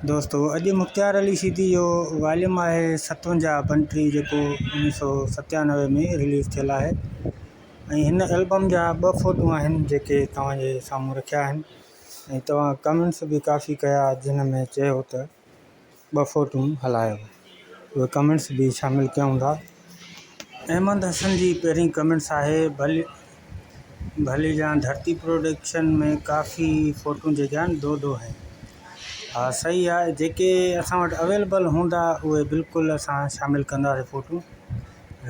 دوستو اڄ مختيار علي شيدي جو واليوم آهي 57 35 جيڪو 1997 ۾ رليز ٿيل آهي ۽ هن البم جا ٻه فوٽو آهن جيڪي توهان جي سامهون رکيا آهن ۽ توهان ڪمينٽس به ڪافي ڪيا جن ۾ چيو ته ٻه فوٽون هلايو اهي ڪمينٽس به شامل ڪيون ٿا. احمد حسن جي پهرين ڪمينٽس آهي ڀلي ڀلي جان ڌرتي پروڊڪشن ۾ ڪافي فوٽون جيڪي آهن دو دو هين ها صحيح آهي جيڪي اسان وٽ اويلبل هوندا اهي بلڪل اسان شامل ڪنداسي فوٽون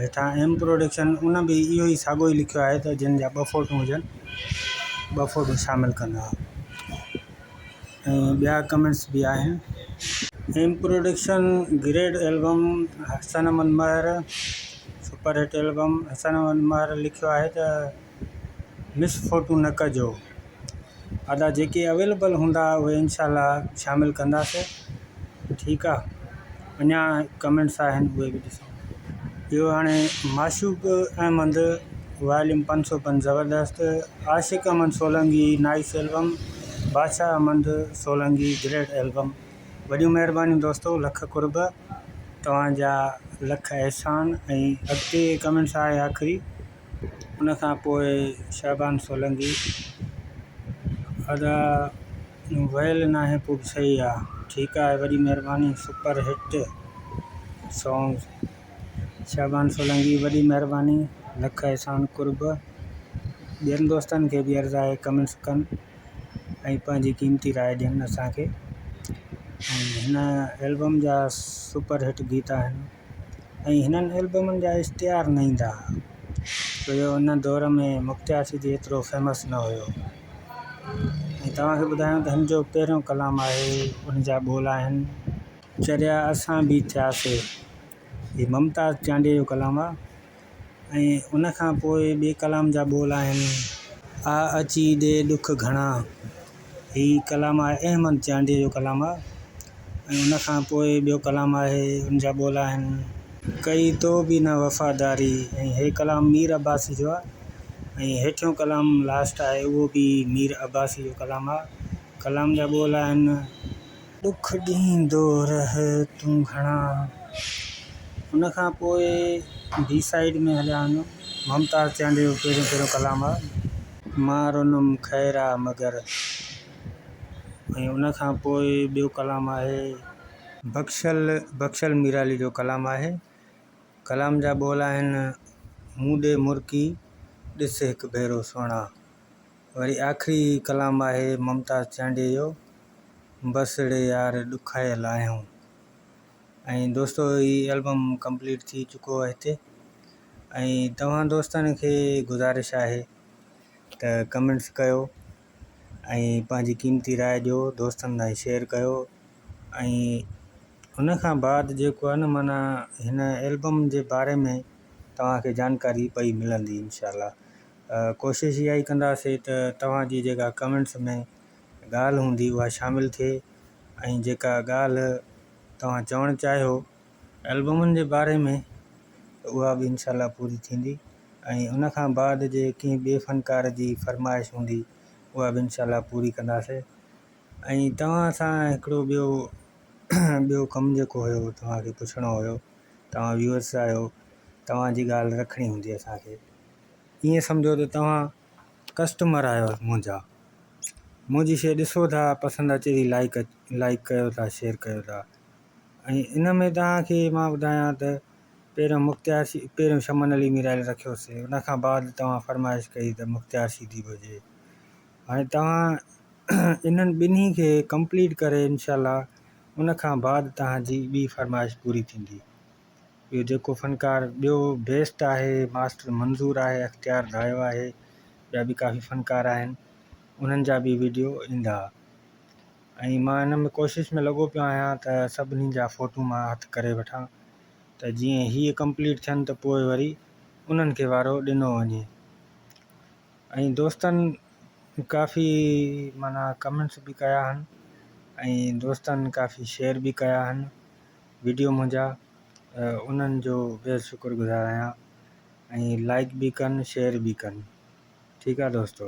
هيٺان ايم پروڊڪشن ان به اهو ئي ساڳو ئي لکيو آهي ته جن جا ٻه فوٽون هجن ٻه فوٽون شامل ڪندا ۽ ٻيا ڪمينٽس به آهن. M production great album Hassan Ahmed Mehar super hit album Hassan Ahmed Mehar لکيو آهي ته مس فوٽو نه ڪجو ادا جيڪي اويليبل هوندا اهي انشاء الله شامل ڪنداسي ٺيڪ آ اڃا ڪمينٽس آهن اهي به ڏسو. ٻيو هاڻي معشوق احمد واليوم 505 زبردست Ashiq Ahmed Solangi nice album Badshah Ahmed Solangi great album وڏيون مهربانيون دوستو لک قرب توهان جا لک احسان ۽ اڳتي ڪمينٽس آهي آخري ان کان پوء شعبان سولنگي ادا ويل ناهي پوء به صحيح آ ٺيڪ آهي وڏي مهرباني super hit song Shaban Solangi وڏي مهرباني لک احسان قرب ٻين دوستن کي به عرض آهي ڪمينٽس ڪن ۽ پنهنجي قيمتي راء ڏين اسان کي ۽ هن البم جا سپر هٽ گيت آهن ۽ هنن البمن جا اشتهار نه ايندا ها ڇو جو ان دور ۾ مختيار سنڌي ايترو فيمس نه هيو ۽ توهان کي ٻڌايان ته هن جو پهريون ڪلام آهي ان جا ٻول آهن. چريا اسان به ٿياسي هي ممتاز چانڊيي جو ڪلام آ ۽ ان کان پوء ٻئي ڪلام جا ٻول آهن. آ اچي ڏي ڏک گهڻا هي ڪلام آهي احمد چانڊيي جو ڪلام آ ۽ ان کان پوء ٻيو ڪلام آهي ان جا ٻول آهن. ڪئي تو به نه وفاداري ۽ هي ڪلام مير عباسي جو آ ۽ هيٺيون ڪلام لاسٽ آهي اهو به مير عباسي جو ڪلام آ ڪلام جا ٻول آهن. ڏک ڏيندو رهه تون گهڻا. ان کان پوء بي سائيڊ ۾ هليا وڃو. ممتاز چانڊيو جو پهريون پهريون ڪلام آ. مان رنم خير آ مگر. ۽ ان کان پوء ٻيو ڪلام آهي. بخشل بخشل ميرالي جو ڪلام آهي. ڪلام جا ٻول آهن، مون ڏي مرڪي ڏس هڪ ڀيرو سهڻا. وري آخري ڪلام آهي ممتاز چانڊيي جو بس ڙي يار ڏکايل آهيون ۽ دوستو هي البم ڪمپليٽ ٿي چڪو آهي هتي ۽ توهان دوستن کي گذارش آهي ته ڪمينٽس ڪيو ۽ پنهنجي قيمتي راء ڏيو دوستن تائين شيئر ڪيو ۽ ان کان بعد جيڪو آهي نه معنيٰ هن البم جي باري ۾ توهان کي جانڪاري پئي ملندي انشاء الله ڪوشش اها ئي ڪنداسي ته توهان جي جيڪا ڪمينٽس ۾ ڳالهه هوندي اها شامل ٿئي ۽ جيڪا ڳالهه توهان چوڻ چاهيو البمن جي باري ۾ ته اها به انشاء الله پوري ٿيندي ۽ ان کان بعد جي ڪنهن ٻئي فنڪار جي فرمائش هوندي اها به انشاء الله پوري ڪنداسي ۽ توهان سان هڪڙو ٻيو ٻيو ڪم جيڪو هيو توهان کي پڇڻو هيو توهان ويوئرس آهيو توهان جي ڳالهه رکڻي هوندي اسان کي ائين سمجهو ته توهان ڪسٽمر آهيو منهنجا منهنجي شي ڏسو ٿا پسند اچي ٿي لائڪ لائڪ ڪيو ٿا شيئر ڪيو ٿا ۽ ان ۾ توهان کي مان ٻڌايان ته پهريون مختيار سي پهريون شمن علي ميرالي رکيوسي ان کان بعد توهان فرمائش ڪئي ته مختيار سيدي به هجي هاڻي توهان انهن ٻنهي کي ڪمپليٽ ڪري انشاء الله ان کان بعد توهان جي ٻي فرمائش پوري ٿيندي. ٻيو جيڪو فنڪار ٻيو بيسٽ آهي ماسٽر منظور آهي اختيار دايو آهي ٻيا به ڪافي فنڪار آهن انهن جا به ويڊيو ايندا ۽ مان ان ۾ ڪوشش ۾ لڳو پيو آهيان ته سڀني جا فوٽو مان هٿ ڪري وٺان ته جيئن هيء ڪمپليٽ ٿين ته پوء وري انهن کي وارو ڏنو وڃي ۽ دوستن ڪافي معنيٰ ڪمينٽس به ڪيا آهن ۽ دوستن ڪافي شيئر به ڪيا آهن وڊيو منهنجا انهن جو بيحد شڪر گذار آهيان ۽ لائڪ به ڪن شيئر به ڪن ٺيڪ آ دوستو.